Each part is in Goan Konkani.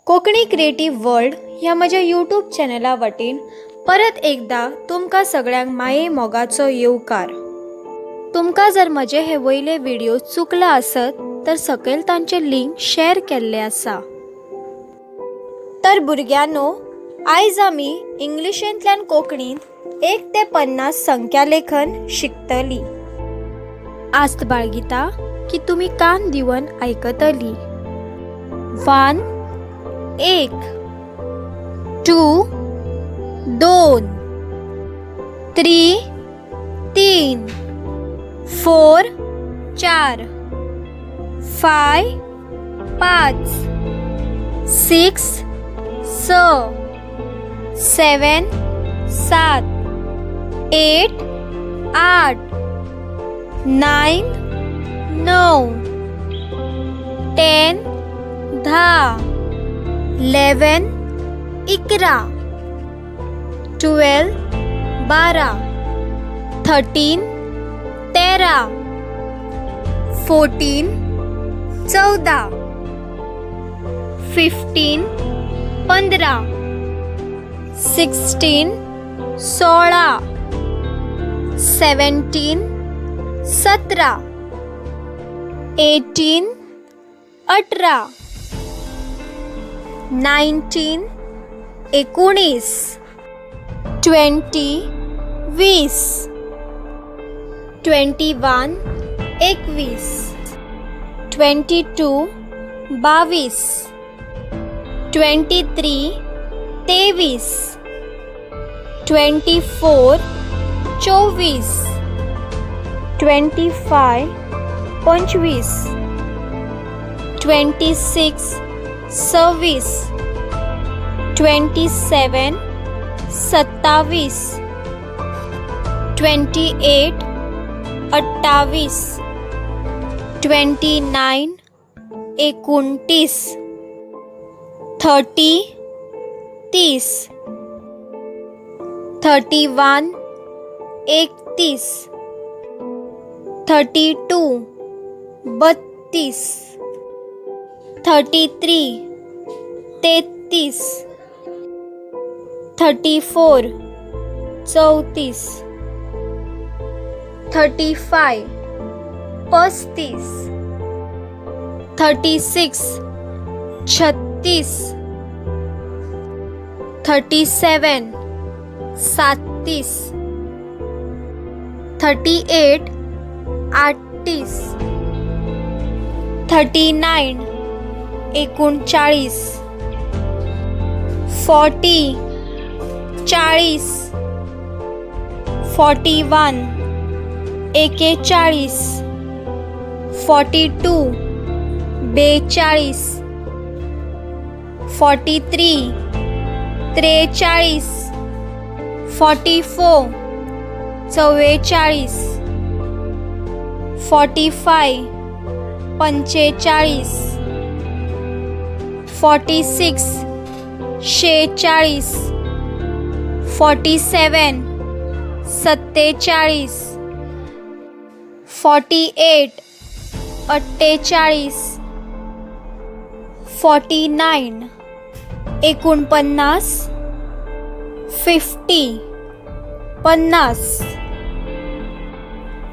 कोंकणी क्रिएटीव वर्ल्ड ह्या म्हज्या यूट्यूब चॅनला वटेन परत एकदां तुमकां सगळ्यांक माये मोगाचो येवकार. तुमकां जर म्हजे हे वयले व्हिडियो चुकला आसत तर सकयल तांचे लिंक शेअर केल्ले आसा. तर भुरग्यांनो, आयज आमी इंग्लिशींतल्यान कोंकणींत 1 ते 50 संख्या लेखन शिकतलीं. आस्त बाळगिता की तुमी कान दिवन आयकतलीं. 1 1, 2 2, 3 3, 4 4, 5 5, 6 6, 7 7, 8 8, 9 9, 10 10, 11 11, 12 12, 13 13, 14 14, 15 15, 16 16, 17 17, 18 18, 19 19, 20 20, 21 21, 22 22, 23 23, 24 24, 25 25, 26 26, 27 27, 28 28, 29 29, 30 30, 31 31, 32 32, 33 33, 34 34, 35 35, 36 36, 37 37, 38 38, 39 39, 40 40, 41 41, 42 42, 43 43, 44 44, 45 45, 46 46, 47 47, 48 48, 49 49, 50 50.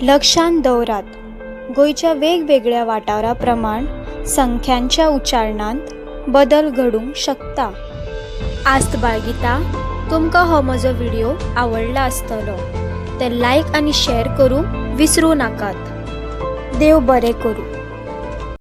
लक्षांत दवरात, गोंयच्या वेगवेगळ्या वाठारा प्रमाण संख्यांच्या उच्चारणांत बदल घडूंक शकता. आस्त बाळगिता तुमकां हो म्हजो व्हिडियो आवडला आसतलो. तर लायक आनी शेअर करूंक विसरूं नाकात. देव बरें करूं.